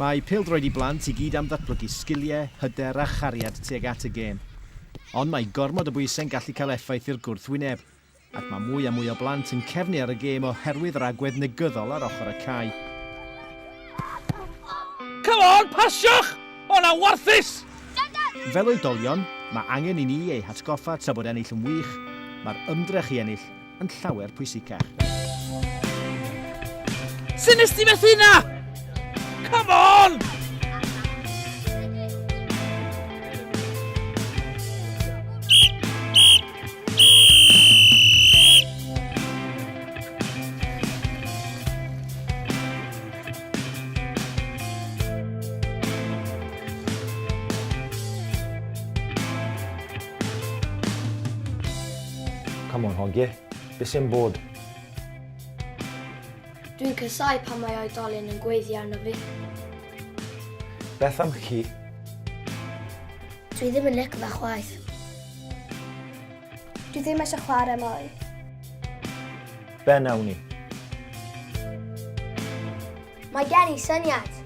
Mae pêl-droed i blant i gyd am ddatblygu sgiliau, hyder a chariad tuag at y gêm. Ond mae gormod o bwysau'n gallu cael effaith i'r gwrthwyneb, ac mae mwy a mwy o blant yn cefnu ar y gêm oherwydd yr agwedd negyddol ar ochr y cae. Come on, pasiwch! O na warthus! Fel oedolion, mae angen i ni eu hatgoffa tra bod ennill yn wych, mae'r ymdrech i ennill yn llawer pwysicach. Sut nes ti methu na? Come on! Come on hogie, be sy'n bod? Dwi'n casau pan mae oedolyn yn gweiddi arno fi. Beth am chi? Dwi ddim yn licio fe chwaith. Dwi ddim eisiau chwarae mwy. Be nawn ni? Mae gen i syniad.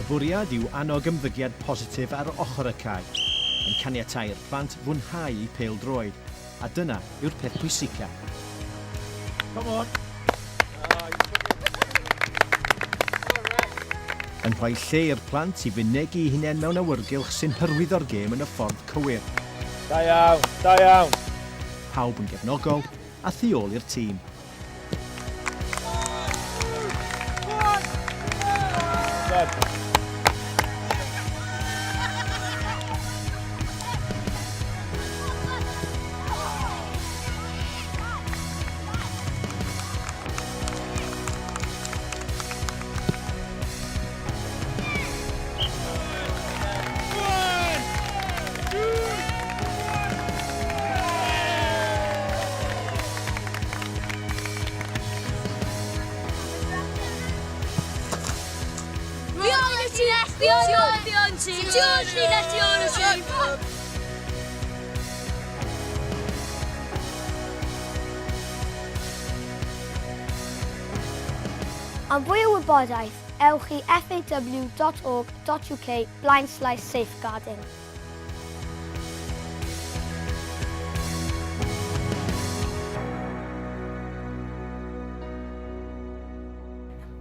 Y bwriad yw annog ymddygiad positif ar ochr y cae, yn caniatáu i'r plant fwynhau eu pêl-droed, a dyna yw'r peth pwysica. Come on! Yn rhoi lle i'r plant i fynegi eu hunain mewn awyrgylch sy'n hyrwyddo'r gêm yn y ffordd cywir. Da iawn, da iawn! Pawb yn gefnogol a thu ôl i'r tîm. Good. Am fwy o wybodaeth, ewch i faw.org.uk blaenslaes safeguarding.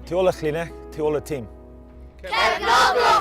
Tu ôl y llinell, tu ôl y tîm. Cefnogwr!